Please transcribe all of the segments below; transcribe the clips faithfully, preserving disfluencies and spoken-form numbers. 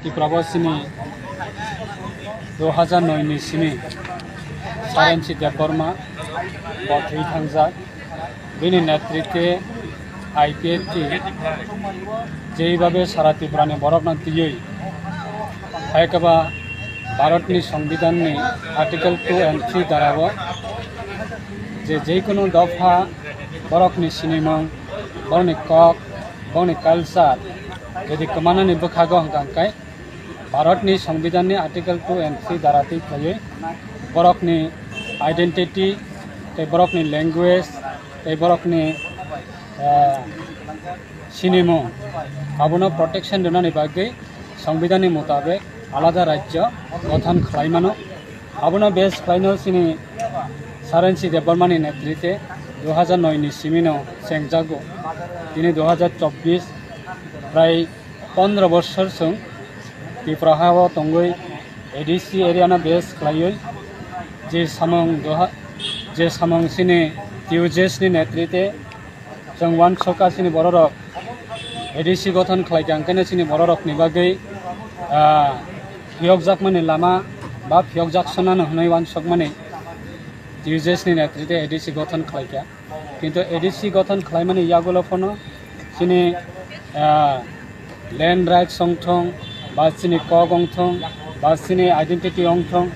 Tripura bo chini dui hajar noi ni simi Sarensi Debbarma bo thwi thangjak. Bini netritwe I P F T jeibabe sara Tripura ni borok no twiwi, hai khe ba Bharat ni Songbidan ni Article two and three dara o je jeikunu dopha borok ni sinimung, borok ni kok, borok ni culture jodi kwmanani bwkhago hwnkha hwnkhe Bharat ni Songbidan ni Article two and three dara twi khlaiwi borok ni identity tei borok ni language tei borok ni, ah, sinimung abono protection rwnani bagwi Songbidan ni mutabek alada rajyo gothon khlai mano. Abono base khlaino chini Sarensi Debbarma ni netritwe dui hajar noi ni simi no chengjago. Tini dui hajar chobbish prai pondro bosor chwng Tripura ha o tongwi A D C area no base khlaiwi je samung doha, je samung chini T U J S ni netritwe chwng uansukha chini bororok A D C gothon khlaikha, hwnkhe chini bororokni bagwi, ah, phiyokjakmani lama ba phiyokjak sonano hwnwi uansukmani T U J S ni netritwe A D C gothon khlaikha. Kintu A D C gothon khlaimani yagulo phano chini, ah, land rights wngthong ba chini kok wngthong ba chini identity wngthong,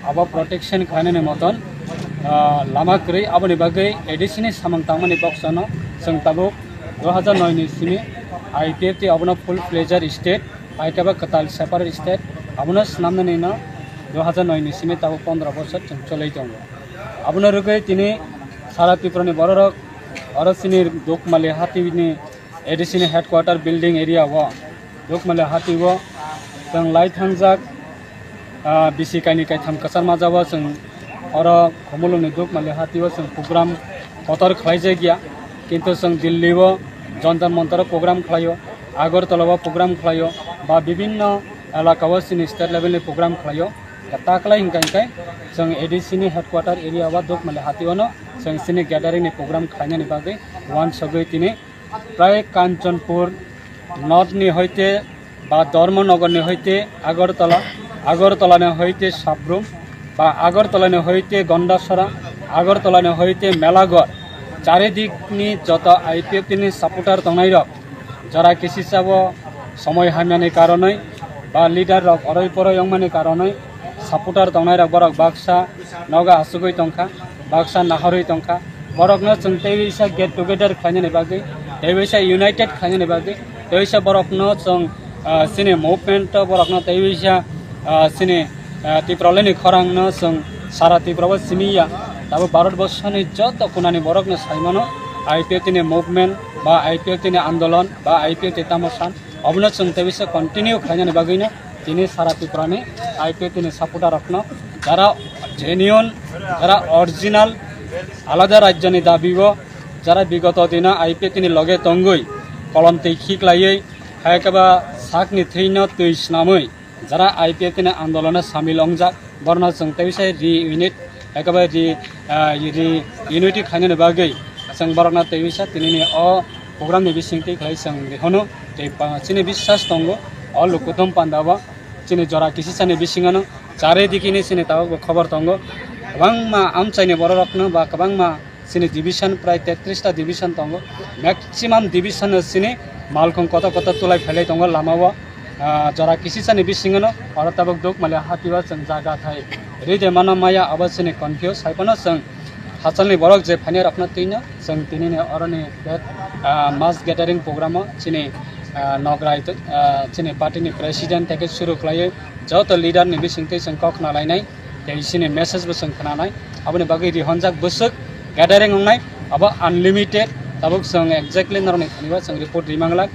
abo protection khlainani moton, ah, lama kwrwi. Aboni bagwi A D C ni samung tangmani boksano chwng tabuk dui hajar noi ni simi I P F T abono full fledged state, hai khe ba kwtal separate state abono swnamnanino dui hajar noi ni simi tabuk pondro bosor chwng cholwi tongo. Abono rwgwi tini sara Tripura ni bororok oro chini Dukmali hati ni A D C ni headquarter building area o Dukmali hati o chwng lai thangjak, ah, bisi kainwi kaitham kwchar majao chwng oro Khumulwng ni Dukmali hati o chwng program kotor khlaijakya, kintu chwng Delhi o Jantar Mantar o program khlaio, Agartala o program khlaio, ba bibinno elaka o chini state level ni program khlaio. Taklai hwnkha hwnkhe chwng A D C ni headquarter area o Dukmali hati o no chwng chini gathering ni program khlainani bagwi uansugwi tini prai Kanchanpur North ni hoite ba Dharmanagar ni hoite Agartala, Agartala ni hoite Sabrum ba Agartala ni hoite Gandachara, Agartala ni hoite Melaghar, charidik ni joto I P F T ni supporter tongnai rok jora kisisa bo somoi hamyani karonwi ba leader rok oroi poroi wngmani karonwi supporter tongnai rok borok baksa nogo asugwi tongkha, baksa nahorwi tongkha. Borokno chwng teiwisa get together khlainani bagwi, teiwisa united khlainani bagwi, teiwisa borokno chwng, ah, chini movement o borokno teiwisa, ah, chini, ah, Tipralani khorangno chwng sara Tripura o simi ya. Tabuk Bharat borsoni joto kunani borokno saimano I P F T ni movement ba I P F T ni andolon ba I P F T tamo san, obono chwng teiwisa continue khlainani bagwino tini sara Tripura ni I P F T ni supporter rokno jara genuine, jara original, alada rajyoni dabi o jara bigoto dino I P F T ni loge tongwi kolom twi khiklaiwi, hai khe ba sakni thwino twi snamwi jara I P F T ni andolono samil wngjak, borno chwng teiwisa reunite, hai khe ba re, ah, reunity khlainani bagwi chwng borokno teiwisa tinini o program ni bisingtwi khlai chwng rihono tei pa-, chini biswas tongo o lukuthum panda o. Chini jora kisisani bisingano charidikini chini tabukbo khobor tongo. Kwbangma amchaini bororokno ba kwbangma chini division prai tetris ta division tongo. Maximum division no chini malkhung kotor kotor tulai phailai tongo lama o. Ah, jora kisisani bisingano oro tabuk Dukmali hati o chwng jaga thai ride mano maya abo chini confuse. Hai phano chwng hachalni borok je phainai rokno twino chwng tinini oroni bed, ah, mass gathering program o chini, ah, nograi, ah, chini party ni president theke suru khlaiwi joto leader ni bisingtwi chwng kok khna lainai tei chini message bo chwng khna nai. Aboni bagwi rihonjak bwswk gathering wngnai, abo unlimited. Tabuk chwng exactly norokni thani o chwng report ri manglak.